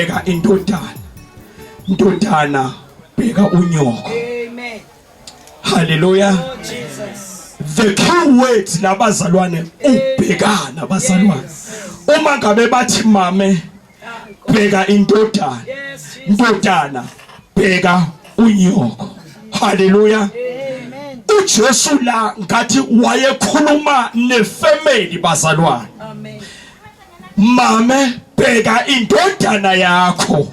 Bheka indodana, ndodana bheka unyoko. Amen. Hallelujah. Oh Jesus. The key words labazalwane ubhekana bazalwane. Uma ngabe bathi mame bheka indodana, Yes, Jesus. ndodana bheka unyoko. Hallelujah. Amen. uJesu la ngathi wayekhuluma nefamily bazalwane. Amen. Mame bheka indodana yakho.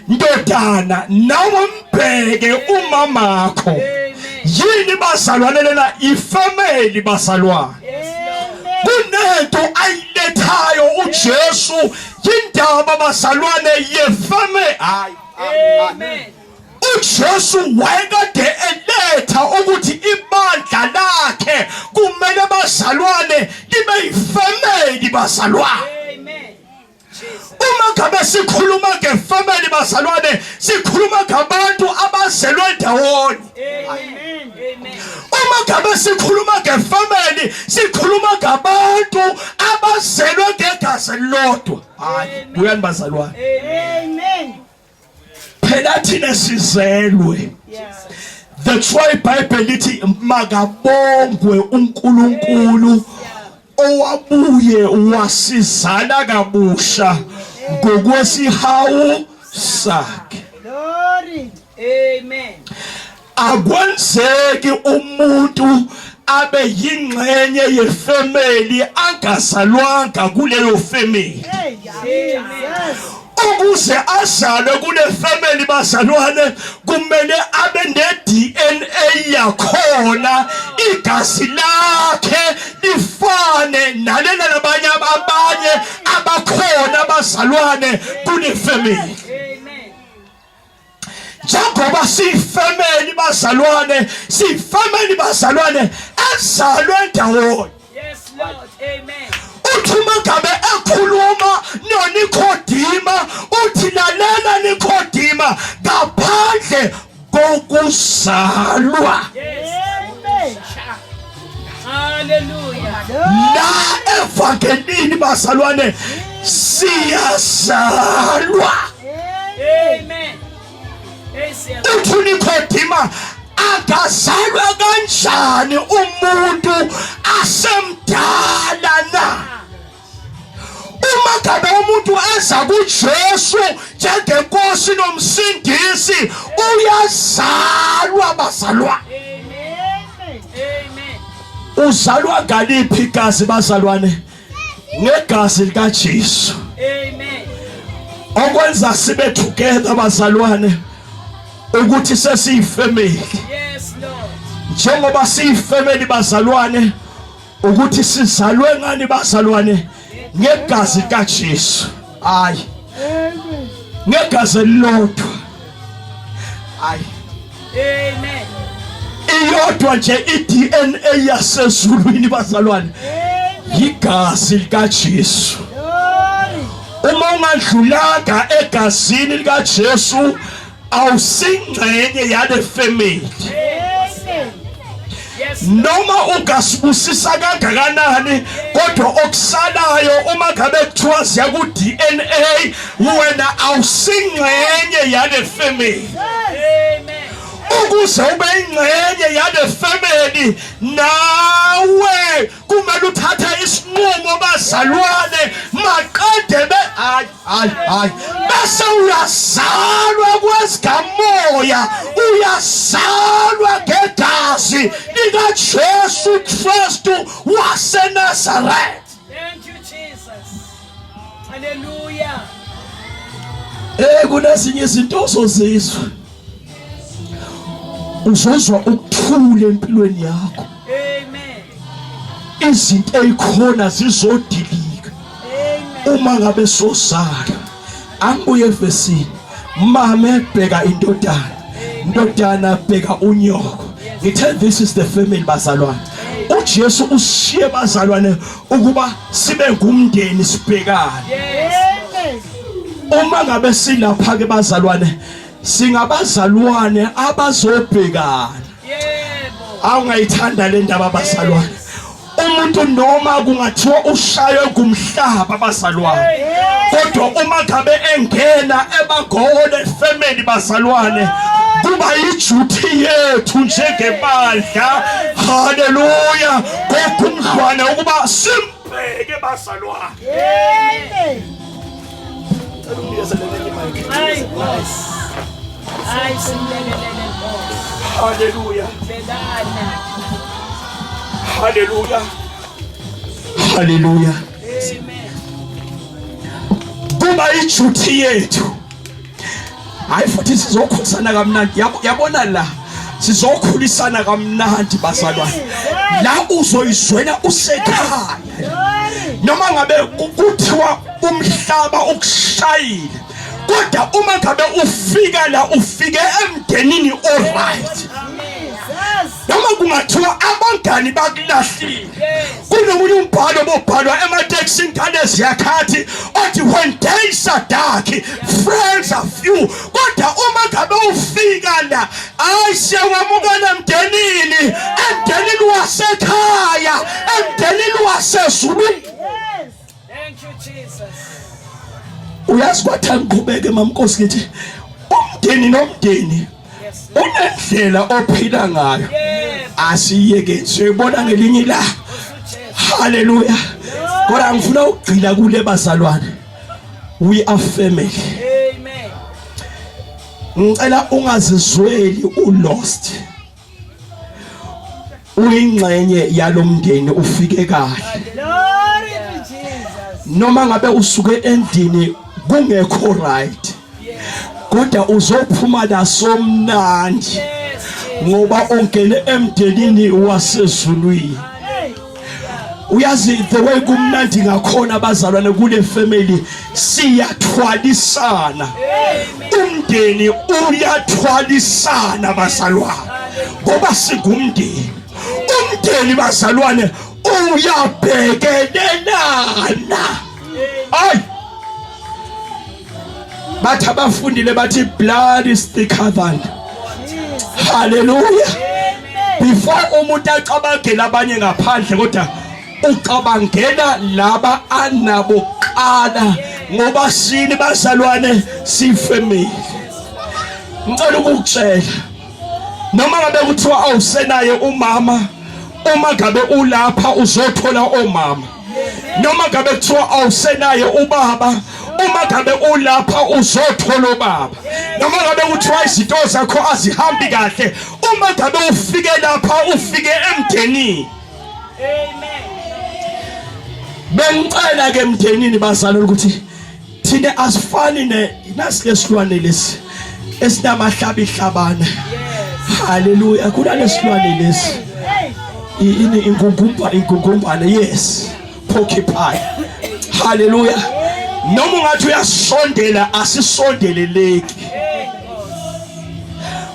Ndodana nawe mbheke umamakho. Yini bazalwane lena ifamily bazalwane. Kunento ayilethayo uJesu yindaba bazalwane yefamily. Hayi. Amen. uJesu wayekade eletha ukuthi ibandla lakhe kumele bazalwane libe yifamily bazalwane. Amen. Jesus. Uma ngabe sikhuluma ngefamily bazalwane sikhuluma ngabantu abazelwe ndawonye. Amen. Amen. Uma ngabe sikhuluma ngefamily sikhuluma ngabantu abazelwe ngegazi elilodwa. Hayi, buyani bazalwane. Amen. Phela thina sizelwe. That's why iBhayibheli lithi makabongwe uNkulunkulu owabuye wasizala kabusha ngokwesihawu sakhe. Glory. Amen. Akwenzeki umuntu abe yingxenye yefamily angazalwanga kuleyo family. Hey, Jesus. Ukuze azalwe kule family bazalwane kumele abe ne DNA yakhona, igazi lakhe lifane nalela labanye abanye abakhona bazalwane kule family. Amen. Njengoba siyifamily bazalwane, siyifamily bazalwane ezalwe ndawonye. Yes, Lord. Amen. Uthi uma ngabe ekhuluma noNikodima uthi lalela Nikodima, ngaphandle kokuzalwa. Yes. Amen. Hallelujah. La evangelini bazalwane siyazalwa. Amen. Hey, siyazalwa. Uthi uNikodima angazalwa kanjani umuntu asemdala na? Uma ngabe umuntu eza kuJesu njengenkosi nomsindisi uyazalwa bazalwane. Amen. Amen. Uzalwa ngaliphi igazi bazalwane? Ngegazi likaJesu. Amen. Okwenza sibe together bazalwane ukuthi sesiyifamily. Yes, Lord. Njengoba siyifamily bazalwane ukuthi sizalwe ngani bazalwane? Ngegazi kaJesu. Hayi. Ngegazi elilodwa. Hayi. Amen. Iyodwa nje iDNA yasezulwini bazalwane. Igazi likaJesu. Uma ungadlulanga egazini likaJesu awusingxenye yale family. Yes. Noma ungasibusisa kangakanani kodwa okusalayo uma ngabe kuthiwa ziya ku DNA wena awusingxenye yale family. Amen. Ukuze ube ingxenye yale family nawe kumele uthathe isinqumo bazalwane maqede be hayi hayi hayi bese uyazalwa kwezikamoya, uyazalwa ngegazi likaJesu Kristu waseNazaretha. Thank you, Jesus. Hallelujah. Eh kunezinye izinto ozozizwa, uzozwa ukuthula empilweni yakho. Amen. Izinto ezikhona zizodilika uma ngabe sozala. Angibuye evesini. Mame bheka indodana, ndodana bheka unyoko. Ngithe this is the family bazalwane. uJesu usishiye bazalwane ukuba sibe ngumndeni sibhekane. Yes. Uma ngabe silapha ke bazalwane, singabazalwane abazobhekana. Yebo. Awungayithanda le ndaba bazalwane. Umuntu noma kungathiwa ushaywe ngumhlaba bazalwane, kodwa uma ngabe engena ebagole family bazalwane, kuba yiduty yethu njengebandla, haleluya, gogo umdlwane ukuba simbheke bazalwane. Amen. Cela ungikezele imic. Hayi Nkosi. Hayi simlekelele Nkosi. Haleluya. Bhekana. Haleluya, haleluya. Amen. Kuba iduty yethu. Hayi futhi sizokhulisana kamnandi. Yabona la sizokhulisana kamnandi bazalwane. La uzoyizwela usekhaya. Glory. Noma ngabe kuthiwa umhlaba ukushayile, kodwa uma ngabe ufika la, ufike emndenini alright. Jesus. Noma kungathiwa abangani bakulahlile, kunomunye umbhalo bobhalwa ematekisini ngale ziyakhathi othi, "When days are dark, friends are few." Kodwa uma ngabe ufika la, ayi, siyawamukela emndenini, emndenini wasekhaya, emndenini wasezulwini. Yes. Thank you, Jesus. Uyazi, kwathi angiqhubeke, mamnkosi, ngithi umndeni nomndeni unendlela ophila ngayo. Asiyeke, siyibona ngelinye ilanga. Haleluya. Kodwa ngifuna ukugcila kule bazalwane, we are family. Amen. Ngicela ungazizweli ulost. Uyingxenye yalomndeni, ufike kahle. Glory to Jesus. Noma ngabe usuke endini kungekho right, kodwa uzophuma la somnandi Yes, Jesus. ngoba ungene emndenini wasezulwini. Hey. Uyazi, the way kumnandi ngakhona abazalwane kule family, siyathwalisana. Umndeni uyathwalisana bazalwane, ngoba singumndeni. Umndeni bazalwane uyabhekelelana. Ay, bathi abafundile, bathi blood is thicker than, haleluya, before umuntu acabangela abanye ngaphandle, kodwa ucabangela laba anabo kuqala, ngoba sini bazalwane, sifamily. Ngicela ukukutshela, noma ngabe kuthiwa awusenaye umama, uma ngabe ulapha uzothola omama. Noma ngabe kuthiwa awusenaye ubaba, uma ngabe ulapha uzothola ubaba. Noma ngabe kuthiwa izinto zakho azihambi kahle, uma ngabe ufike lapha, ufike emndenini. Amen. Bengicela ke emndenini bazalwane ukuthi thina asifani ne nasi lesilwane lesi esinamahlabi hlabana. Haleluya. Kunalesilwane lesi Hey. ini, ingumbumba, ingungumbane, yes, porcupine. Haleluya. Noma ungathi uyasondela, asisondeleleki,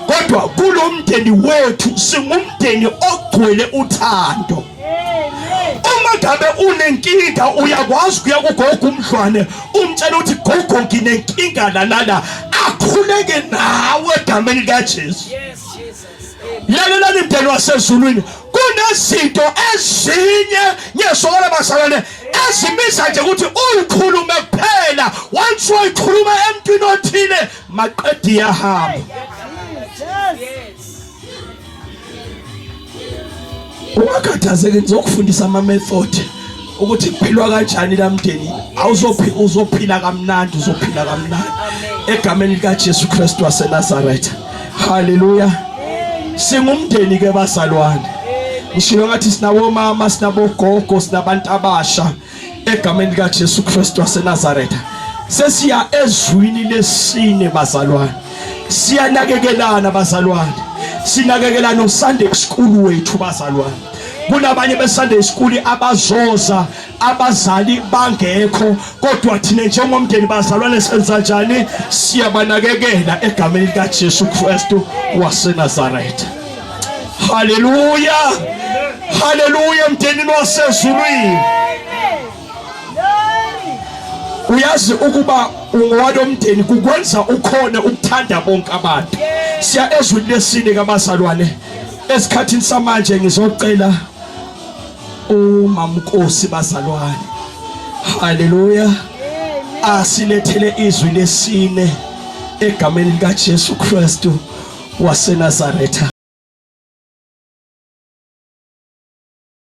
kodwa kulomndeni wethu singumndeni ogcwele uthando. Amen. Uma ngabe unenkinga, uyakwazi kuya kugogo umdlwane, umtshela ukuthi, "Gogo, nginenkinga lalala," akhuleke nawe egameni likaJesu. Yes, Jesus. Amen. Lalelani mndeni wasezulwini, kunezinto ezinye ngiyesokala bazalwane ezimiza nje ukuthi uyikhulume kuphela. Once wayikhuluma emntwini othile, maqedi iyahamba. Jesus. Yes. Ungakhathazeki, ngizokufundisa ama method ukuthi kuphilwa kanjani la mndeni. Awuzophi, uzophila kamnandi, uzophila kamnandi egameni lika Jesu Kristu waseNazaretha. Haleluya. Singumndeni ke bazalwane. Ngishilo ngathi sinabomama, sinabogogo, sinabantu abasha egameni lika Jesu Kristu waseNazaretha. Sesiya ezwini lesine bazalwane. Siyanakekelana bazalwane, sinakekelana no Sunday school wethu bazalwane. Kunabanye be Sunday school abazoza abazali bangekho, kodwa thina njengomndeni bazalwane senza njani? Siyabanakekela egameni lika Jesu Kristu waseNazaretha. Haleluya, haleluya, mndenini wasezulwini. Glory. Uyazi, ukuba ungowalomndeni kukwenza ukhone ukuthanda bonke abantu. Siya ezwini lesine kabazalwane. Esikhathini samanje ngizocela Umamnkosi bazalwane. Haleluya. Asilethele izwi lesine egameni lika Jesu Kristu waseNazaretha.